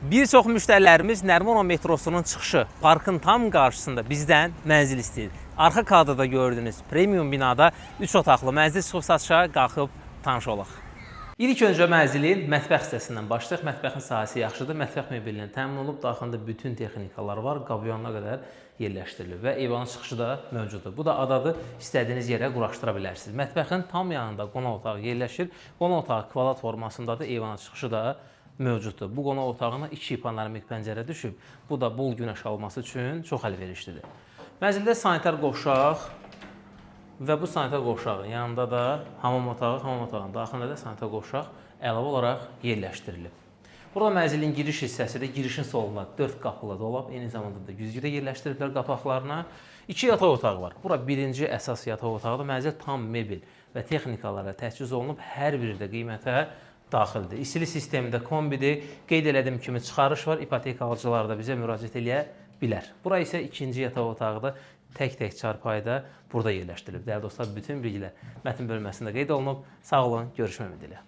Bir çox müştərilərimiz Nərimanov metrosunun çıxışı, parkın tam qarşısında bizdən mənzil istəyir. Arxa kadrda gördüyünüz premium binada 3 otaqlı mənzil çıxıb satışa, qalxıb tanış olaq. İlk öncə mənzilin mətbəx hissəsindən başlayaq. Mətbəxin sahəsi yaxşıdır. Mətbəx mebeli ilə təmin olunub. Daxilində bütün texnikalar var. Qabyanına qədər yerləşdirilib və eyvana çıxışı da mövcuddur. Bu da adadır. İstədiyiniz yerə quraşdıra bilərsiniz. Mətbəxin tam yanında qonaq otağı yerləşir. Qonaq otağı kvadrat formasındadır. Eyvana çıxışı da mövcuddur. Bu qonaq otağına 2 panoramik pəncərə düşüb. Bu da bol günəş alması üçün çox əlverişlidir. Mənzildə sanitar qovşaq və bu sanitar qovşağın yanında da hamam otağı, hamam otağının daxilində də sanitar qovşaq əlavə olaraq yerləşdirilib. Burada mənzilin giriş hissəsidir. Girişin solunda 4 qapılı dolab, eyni zamanda da güzgü də yerləşdiriblər qapaqlarına. 2 yataq otağı var. Bura birinci əsas yataq otağıdır. Mənzil tam mebel və texnikalarla təchiz olunub. Hər biri də qiymətə daxildir. İstilik sistemində kombidir. Qeyd elədiyim kimi çıxarış var. İpoteka alıcılar da bizə müraciət eləyə bilər. Bura isə ikinci yataq otağıdır. Tək-tək çarpayı da burada yerləşdirilib. Dəyərli dostlar, bütün bilgilər mətn bölməsində qeyd olunub. Sağ olun, görüşmək ümidi ilə.